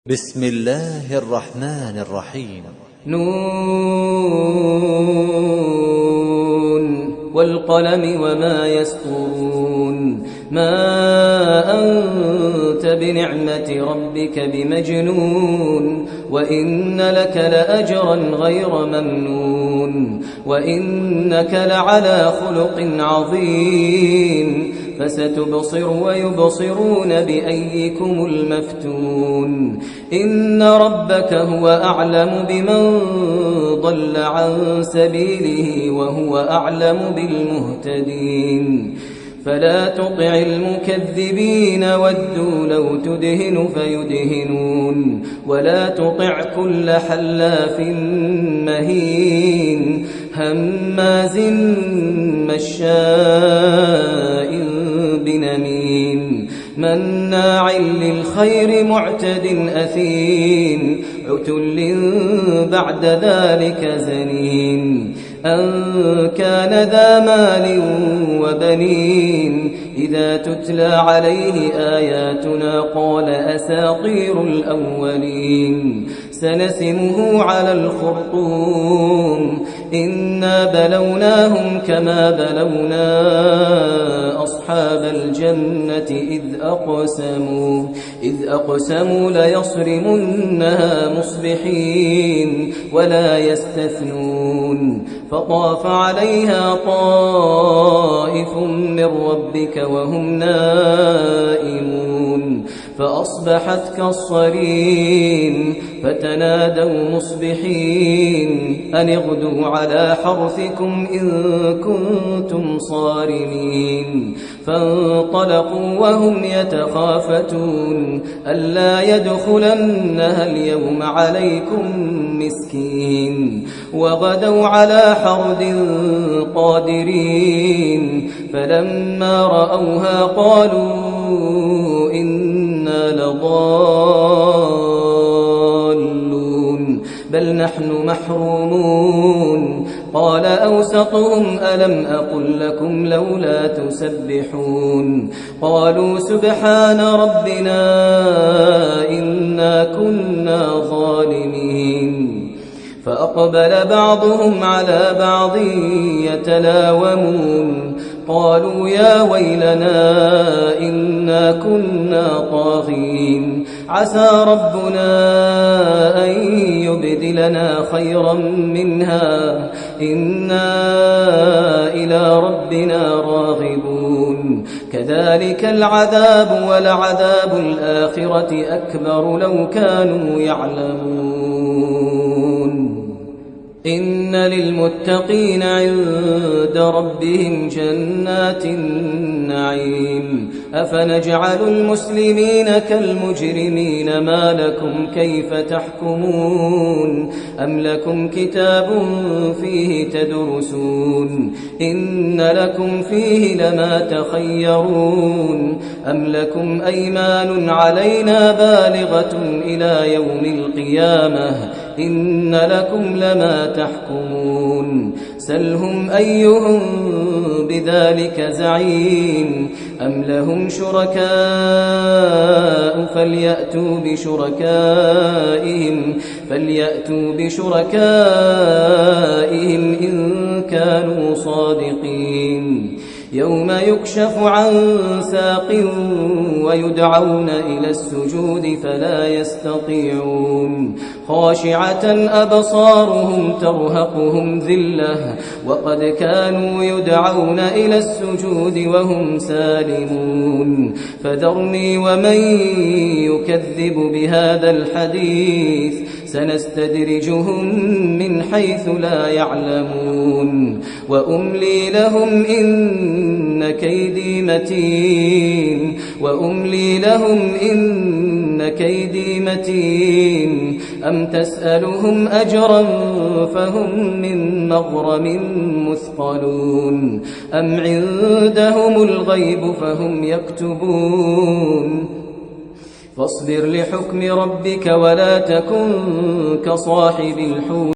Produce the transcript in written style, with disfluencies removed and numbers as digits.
بسم الله الرحمن الرحيم. نون والقلم وما يسطرون. ما أنت بنعمة ربك بمجنون، وإن لك لأجرا غير ممنون، وإنك لعلى خلق عظيم. فستبصر ويبصرون بأيكم المفتون. إن ربك هو أعلم بمن ضل عن سبيله وهو أعلم بالمهتدين. فلا تطع المكذبين ودوا لو تدهن فيدهنون، ولا تطع كل حلاف مهين هماز مشاء بنميم مناع للخير معتد أثيم عتل بعد ذلك زنيم. أن كان ذا مال وبنين إذا تتلى عليه آياتنا قال أساطير الأولين. سنسمه على الخرطوم. إنا بلوناهم كما بلونا أصحاب الجنة إذ أقسموا ليصرمنها مصبحين ولا يستثنون. فطاف عليها طائف من ربك وهم نائمون فأصبحت كالصريم. فتنادوا مصبحين أن اغدوا على حرثكم إن كنتم صارمين. فانطلقوا وهم يتخافتون ألا يدخلنها اليوم عليكم مسكين. وغدوا على حرد قادرين. فلما رأوها قالوا إنا لضالون بل نحن محرومون. قال أوسطهم ألم أقل لكم لولا تسبحون. قالوا سبحان ربنا إنا كنا ظالمين. فأقبل بعضهم على بعض يتلاومون قالوا يا ويلنا إنا كنا طاغين عسى ربنا أن يبدلنا خيرا منها إنا إلى ربنا راغبون. كذلك العذاب ولعذاب الآخرة أكبر لو كانوا يعلمون. إن للمتقين عند ربهم جنات النعيم. أفنجعل المسلمين كالمجرمين ما لكم كيف تحكمون. أم لكم كتاب فيه تدرسون إن لكم فيه لما تخيرون. أم لكم أيمان علينا بالغة إلى يوم القيامة إن لكم لما تحكمون. سلهم أيهم بذلك زعيم. أم لهم شركاء فليأتوا بشركائهم إن كانوا صادقين. يوم يكشف عن ساق ويدعون إلى السجود فلا يستطيعون. خاشعة أبصارهم ترهقهم ذلة وقد كانوا يدعون إلى السجود وهم سالمون. فذرني ومن يكذب بهذا الحديث سنستدرجهم من حيث لا يعلمون. وأملي لهم إن كيدي متين. أم تسألهم أجرا فهم من مغرم مثقلون. أم عندهم الغيب فهم يكتبون. فاصبر لحكم ربك ولا تكن كصاحب الحوت